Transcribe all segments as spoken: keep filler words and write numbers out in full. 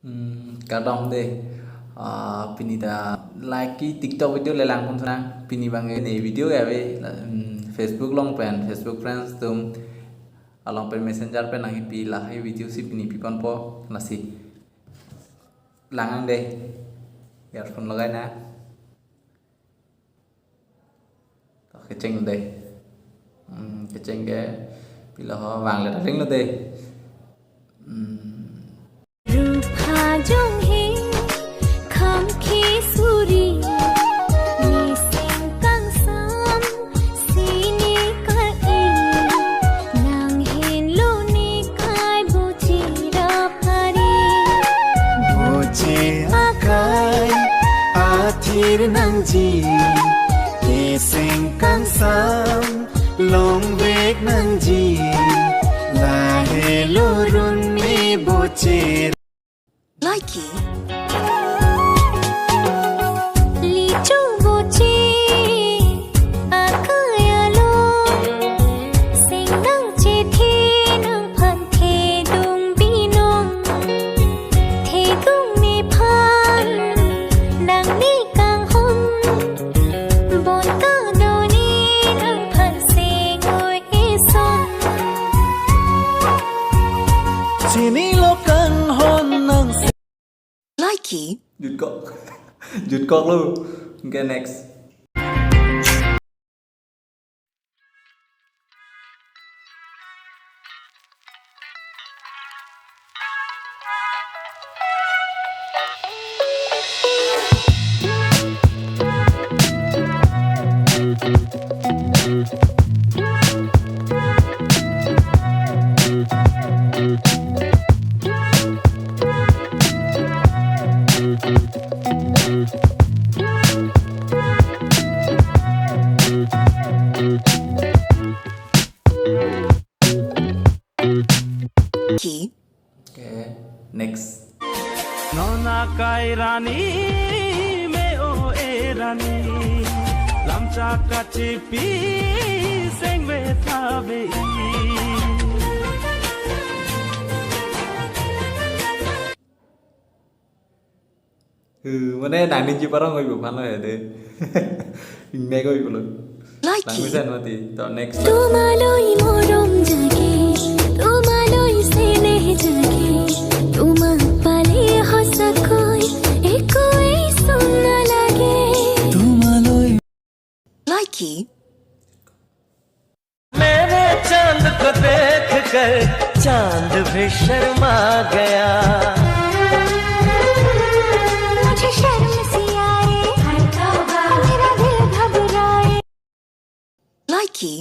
Hmm, kardom dei. Ah, pini ta lake TikTok video le langpon nang. Pini abang ne video ke ave, la, hmm, Facebook along pen, Facebook friends atum along pen Messenger pen nangkipi lahai video si pini piponpo, lasi lang nang dei. Earphone lagai nang. To kecheng dei. Hmm, kecheng ke pilo ho, vanglo ta ringlo dei. Hmm. Rup hajong he, kham khe suri, niseng kangsam, sine ka-i, nang henlo ne kai boche ra phari. Boche akai, athir nangji, niseng kangsam, longvek nangji, lahelo run me boche. Lake. Licho boche, akaya lo, seng nang chethe nangphan thedung binong, thedung nephan, nang ne kanghon, bonta doni nangphan seng oi eson. Chinilo kanghon nang se- Lake. Jutkok. Jutkoklo. Okay, next. Lake. Okay, next. Non akai rani me o e rani, lamchak kachipi seng ve tha ve-i. Hmm, mane nangning chiparong oi bu aphan lo ya dei. Ingnek oi bu lo. Lake. Langmesen mati. To next. Tomaloi morom jage, tomaloi seneh jage, toma pale hosakoi, ekoi sonna lage. Tomaloi. Lake. मैंने चांद को देखकर चांद भी शर्मा गया। मुझे शर्म सी आए, मेरा दिल घबराए। Lake.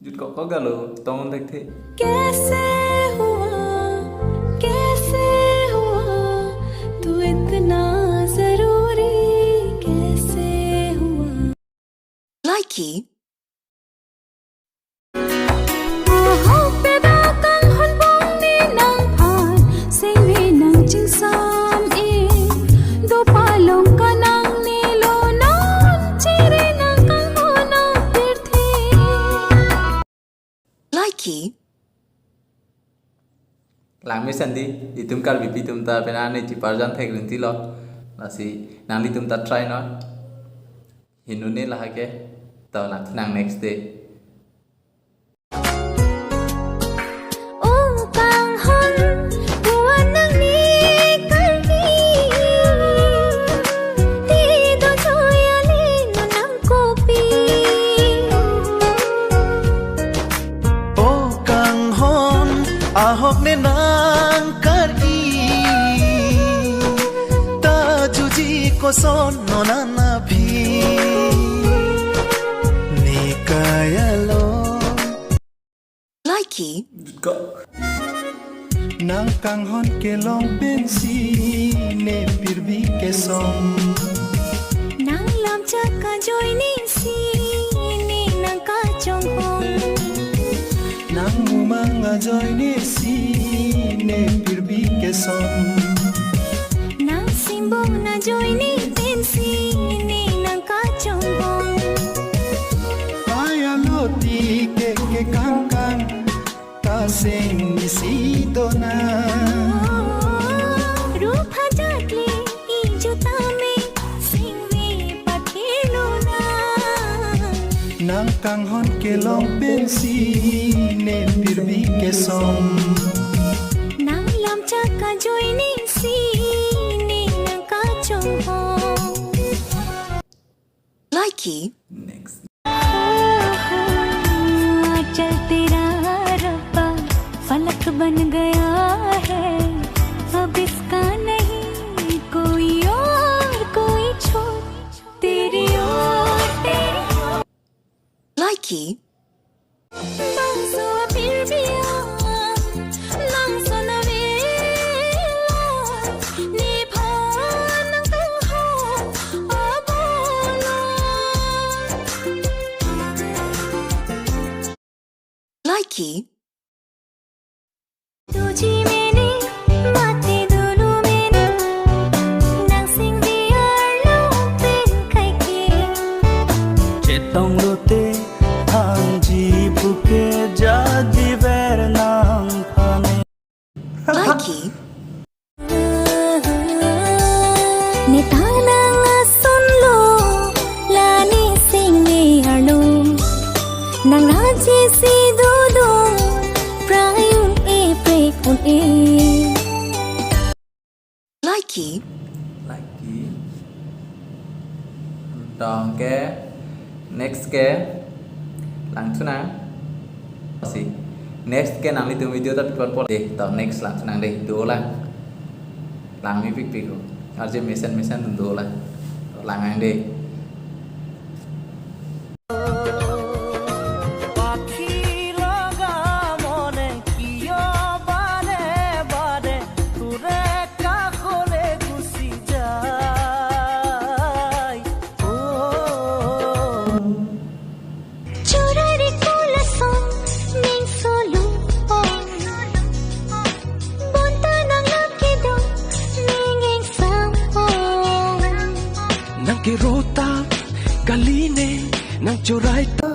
Jutkok ko galo, tong thekthe. कैसे हुआ, कैसे हुआ, तू इतना जरूरी कैसे हुआ? Lake. Oho, peda kanghon bong ne nangphan, seng ve nangchingsam-i. Dopalong kanang ne lo nang, chere nang kanghon nang pirthe. Lake. Langmesen dei, itum Karbipi atum ta penang ne chiparjan thek rinti lo. Lasi nanglitum ta try non. Hinu ne lahai ke. To lang nang next dei. O kanghon, buan nang ne karbi. Te do joya le no nang kopi. O kanghon, ahok ne nang kar-i, ta juji koson non aphi, ne kaya lo. Lake. Jutkok. Nang kanghon kelong pensi ne pirbi kesom. Nang lamchak ajoine si ne nang kachonghong. Nang mumang ajoine si ne pirbi kesom. Nang simbong ajoine pensi ne nang kachonghong. Aya lo ti ke ke kang kang, ta seng isi dona. Rup Nang kanghon kelong pensi ne pirbi kesong. Nang lamchak kajoining si ne nang kachonghong. Likey. Next. आंचल तेरा रब्बा फलक बन गया है, अब इसका नहीं कोई और कोई छोर, तेरी ओर, तेरी ओर। Likey. Bangso apirbi an, nang son avelo, nephan nang kanghon abolo. Likey. Tuji mene, mate dulu mene, nang singdi arlo pen kaike. Chetong lote, hangji puke jadi ver nang phane. Likey. Ne ta nang ason lo, la ne singdi arlo. Nang aje si dodo, prai un-e, prek un-e. Likey. Likey. Tong ke. Next ke. Langthu nang. Si. Next ke nanglitum video ta pipon pon. Dei, to next langthu nang dei. Dolang. Lang mepik pik ho. Arje mesen mesen dolang. Lang ang dei. পাখি লগা মনে কিয় বাৰে বাৰে তোৰে কাষলৈ গুচি যায়? অ। Chorari kolasong ning solo. Bonta nang nang kedo ning ingsam. Nang kerota kali ne nang chorai ta.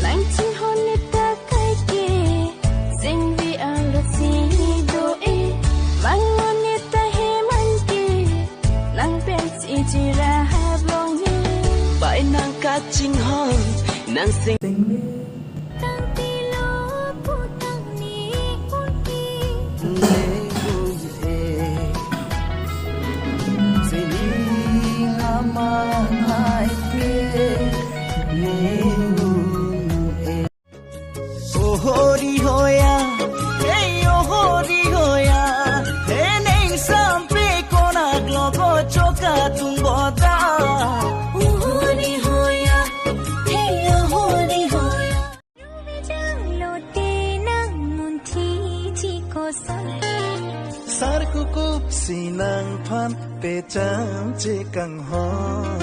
Nang chinghon ne ta kaike, singdi arlo si do-e, vangngon ne ta heman ke, nang pensi chira hablong ne. Bai nang kachinghon, nang sing. Tangtilo putang ni putang. Sining aman hai ke, ning un-e. O hori hoya, hey o hori hoya, he neng sampe konak logo choka tung bota. O hori hoya, hey o hori hoya. Janglo te nang munthi ji koson. Sar kukup si nangphan pecham che kanghon.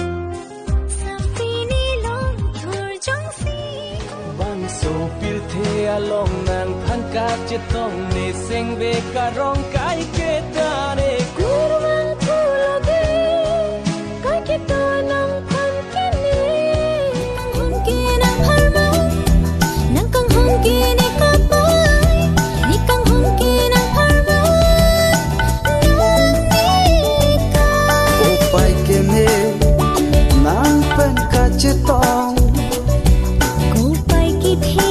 Sampini long thur jongsi. Bangso pirthe along nangphan kachetong ne sengve karong kai ketare. Kurvang kuloge kai keto nangphan kene. Kanghon ke nang pharman, nang kanghon ke ne kapai, ne kanghon ke nang pharman, nang ne kai. Kopai keme, nangphan kachetong. Kopai kethe,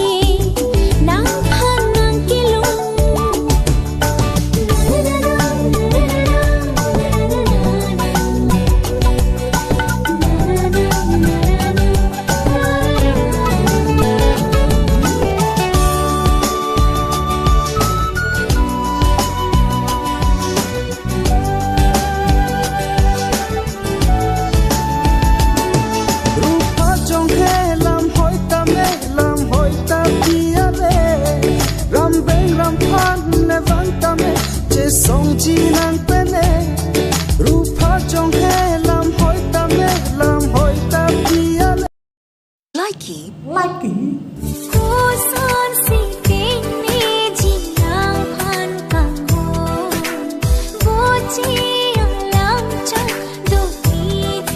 nangphan nang kelong. Rupa jong he lam hoi tame, lam hoi ta piale. Rambeng ramphan le vang tame, chesong chinang pene. Rupa jong he lam hoi tame, lam hoi ta piale. Likey. Likey. Koson si ting ne jinang phan kanghon. Bochi alam chan do ni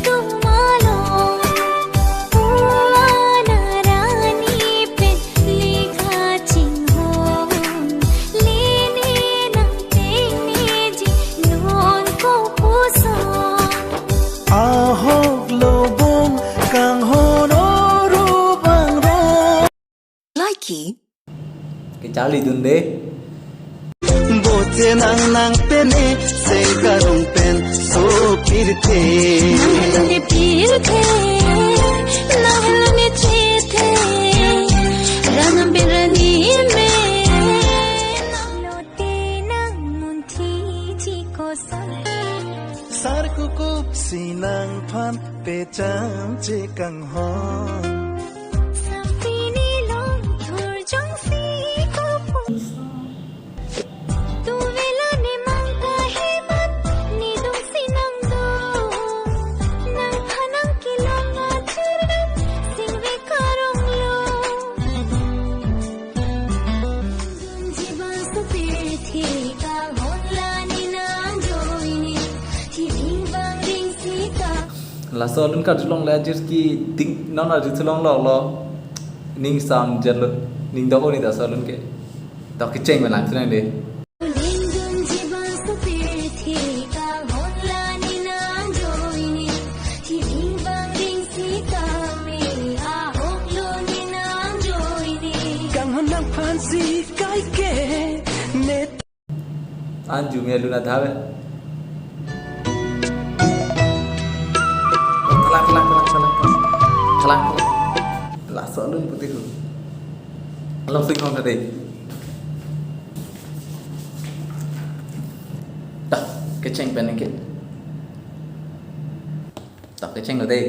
tum along. Puan arani pen likha chinghon. Lene nang ting ne ji non ko koson. Ahok lobong kanghon oro Kali dunde. Bote nang nang pene, sei karong pen, so pirthe. Nang pene pirthe, nang pene chethe, ranam berani me. Lote nang munthi ji koson. Sar kukup si nangphan pecham che kanghon. Sampini long thur jongsi kopo. Tuvela ne mang kaheman, nidung si nangdo. Nangphan nangkelong achirdan, singve karong lo. Dunji bangso pirthe kanghon la ne nangjoine, thiding bang ding si ka. Laso alun karjulongle ajir ke ding non arju thulong lo lo. Ning sam jalo. Ning doko ni laso alun ke. Tok kecheng melang thunang de. Ling dunji bangso pirthe kanghon la ne nangjoine, thiding bang ding si kami ahok lo ne nangjoine. Kanghon nangphan si kaike ne. Anju me alun adhave. Thalang, thalang, thalang, thalang. Thalang, thalang. Laso alun putih ho. Alam sing hong tadi. Tok kecheng pen ke. Tok kecheng lo de.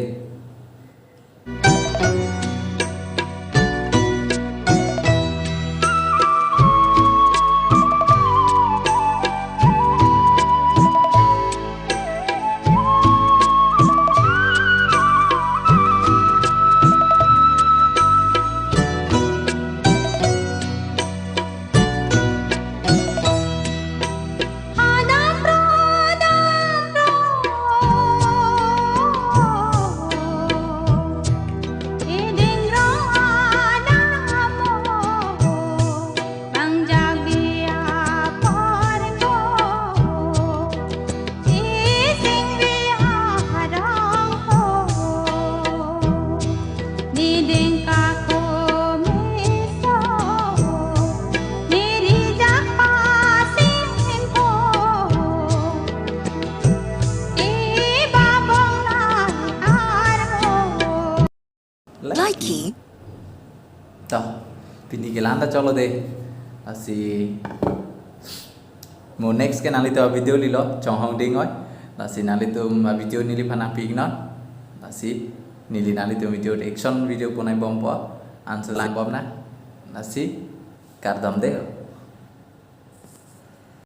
Niding kako miso, nirijak pasimpo, ibabong nang armo. Likey. To, pini ke la-an ta choklo de. Lasi mo next ke nanglitum avideo lilo, chonghong ding oi. Lasi nanglitum avideo neliphan nangpi-iknon. Lasi neli nanglitum video reaction video ponai bompo. Ansi lang bomnang. Lasi kardom de.